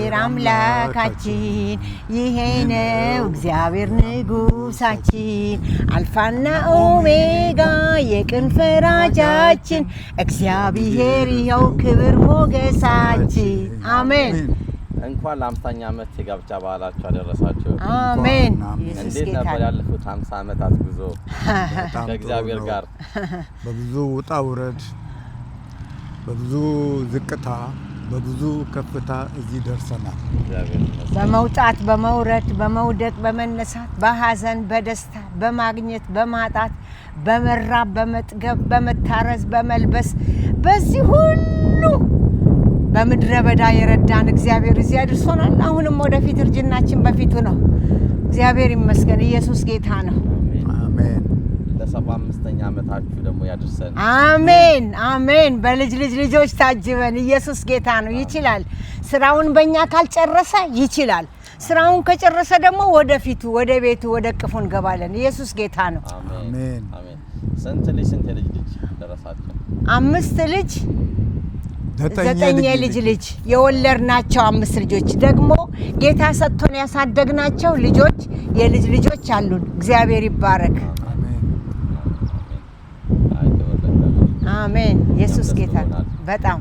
እግዚአብሔር አምላካችን፣ ይሄ ነው እግዚአብሔር ንጉሳችን፣ አልፋና ኦሜጋ የቅን ፈራጃችን፣ እግዚአብሔር ይኸው ክብር ሞገሳችን። አሜን። እንኳን ለ50ኛ ዓመት የጋብቻ በዓላችሁ አደረሳችሁ። አሜን። እንኳን ኢየሱስ እንዴት ጌታ ነበር ነው። ያለፉት 50 ዓመታት ጉዞ በጣም ጥሩ ከእግዚአብሔር ነው። ጋር? በብዙ ውጣ ውረድ፣ በብዙ ዝቅታ፣ በብዙ ከፍታ እዚህ ደርሰናል። እግዚአብሔር ይመስገን። በመውጣት በመውረድ፣ በመውደቅ በመነሳት፣ በሐዘን በደስታ፣ በማግኘት በማጣት፣ በመራብ በመጥገብ፣ በመታረዝ በመልበስ፣ በዚህ ሁሉ በምድረ በዳ የረዳን እግዚአብሔር እዚህ አድርሶናል። አሁንም ወደፊት እርጅናችን በፊቱ ነው። እግዚአብሔር ይመስገን። ኢየሱስ ጌታ ነው። አሜን። አሜን። ለ75ኛ ዓመታችሁ ደግሞ ያድርሰን። አሜን አሜን። በልጅ ልጅ ልጆች ታጅበን። ኢየሱስ ጌታ ነው። ይችላል። ስራውን በእኛ ካልጨረሰ ይችላል። ስራውን ከጨረሰ ደግሞ ወደፊቱ ወደ ቤቱ ወደ እቅፉ እንገባለን። ኢየሱስ ጌታ ነው። አሜን። አሜን። አሜን። ስንት ልጅ ስንት የልጅ ልጅ ደረሳችሁ? አምስት ልጅ፣ 9 የልጅ ልጅ የወለድናቸው አምስት ልጆች ደግሞ ጌታ ሰጥቶን ያሳደግናቸው ልጆች የልጅ ልጆች አሉን። እግዚአብሔር ይባረክ። አሜን። አሜን። አይ ክብር ለእግዚአብሔር። አሜን። ኢየሱስ ደስ ጌታ ነው። ብሎናል። በጣም።